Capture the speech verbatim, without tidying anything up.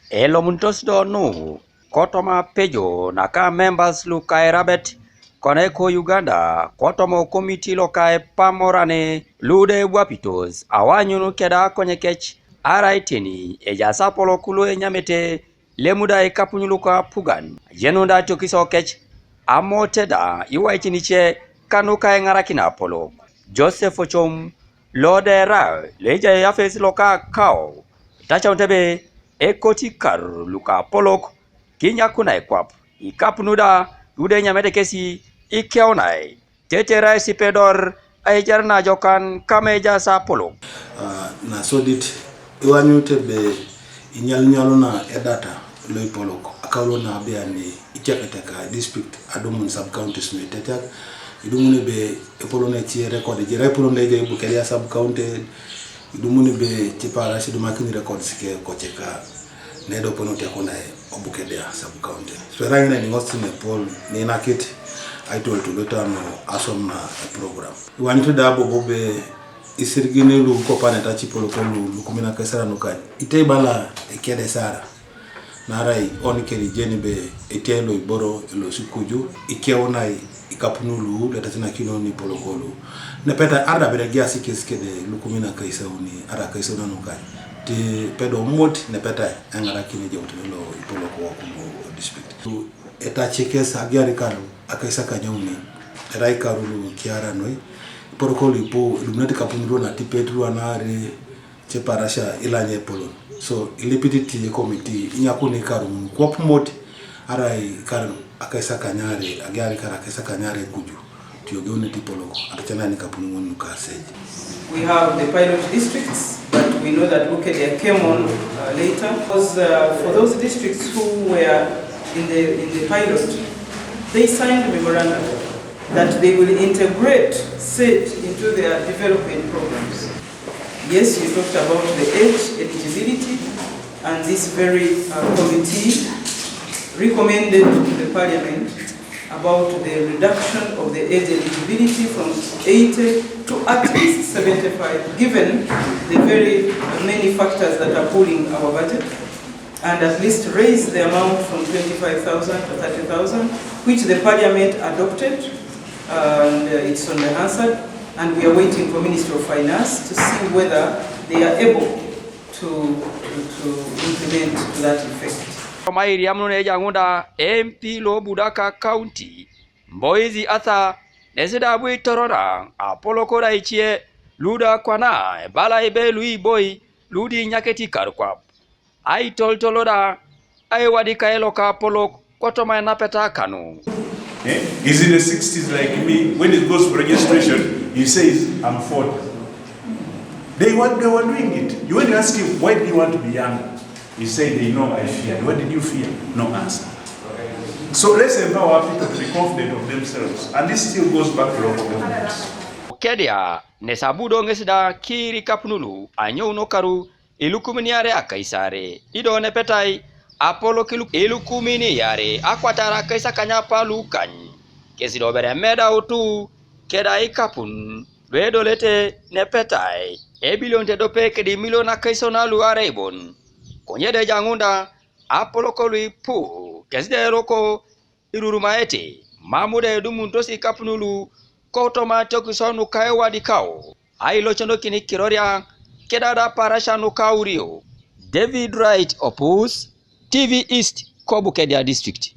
Elomunitos do nu kotoma apejo naka members luka airabet kona ko Uganda kotoma o komiti loka epamorani lu de ebwapitos aanyun keda akonyekec, arai teni ejaas apolok lu enyamete lemuda ikapun luka apugan, ajenun da atiokisio kec, amote da iwaitin ice kanuka aiŋarakin apolok. Joseph Ochom, lo da erai lo ejai afes loka akau, itacaunit ebe ekoti ikar luka apolok kinyakunai kwap ikapun da lu de enyamete kesi ikeunai, tetere aisipedor aijar najokan kama ejaas apolok. Ah, nasodit, iwanyut ebe inyalunyaluna edata lo ipolok akaulo na abiani itiakatiaka district adumun sub counties nu etetiak, idumun ebe epolon eci record, ejere epolon ejai Bukedea sub county, idumun ebe ciparas idumakini records ke koceka nedo pono tiakunai o Bukedea sub county. So erai ŋina niŋosi nepol ninakit aitoltoloto ano asom na program. Iwanyut da bobo be isirigin lu kopaneta cipolok lu lukumin akaisare nukany, itei bala ekedesara. Narai oni keri jeni be etiai lo iboro elosi kuju ikeunai ikapun lu lu letatinakino ni ipolok lu. Nepeta arda bere giasi kes kede lukumin akaisauni ara akaisauni nukany. Ti pedo mot nepeta eŋarakin ejautene lo ipolok wokumu district. Etace kes agiar ikaru akaisakanyauni, erai ikaru lu kiara noi, ipolok lu ipu idumunete ikapun lu natipet lu anare, Ceparasha ilanya epolon. So ilipititi ekomiti inyakuni ikaru ŋun kwap mot, arai ikaru akaisakanyare, agiar ikaru akaisakanyare kuju, tiogeunete ipolok atacanai nikapun ŋun nukasej. We have the pilot districts, but we know that Bukedea came on uh, later. Because uh, for those districts who were in the, in the pilot, they signed a memorandum that they will integrate SAID into their development programs. Yes, you talked about the age eligibility, and this very uh, committee recommended to the parliament about the reduction of the age eligibility from eighty to at least seventy-five, given the very many factors that are pulling our budget. And at least raise the amount from twenty-five thousand to thirty thousand, which the parliament adopted, and uh, it's on the Hansard, and we are waiting for Ministry of Finance to see whether they are able to, to, to implement to that effect. Koma iriamunun ejaŋuda M P lo Budaka County, Mboizi Arthur, nesi da abu itorona apolok da ice lu da kwana ebala ebe lu iboi lu di inyaketi ikar kwap. Aitoltol da aiwadika eloka apolok kotoma enapeta kanu. Eh? He's in the sixties like me. When he goes for registration, he says, "I'm forty." They were, they were doing it. You, when you ask him, "Why do you want to be young?" He said, "They know I fear." "What did you fear?" No answer. So let's empower people to be confident of themselves. And this still goes back to local governments. Bukedea, nesi abu do ŋesi da kiiri ikapun lu anyouno karu ilukumin iare akaisare, ido nepetai apolok ilu-, ilukumin iare akwatar akaisakany apa lukany. Kesi do bere emedautu keda ikapun lu edolete nepetai ebilionit ediope kede imilion akaisauni lu arai bon. Konye da ejaŋuda apolok lu ipu kesi da eroko irurumaete, mam da edumunitos ikapun lu kotoma atiokisio nuka aiwadikao, ailoconokin ikiroria keda da apaarasia nuka aurio. David Wright Opus, T V East, ko Bukedea District.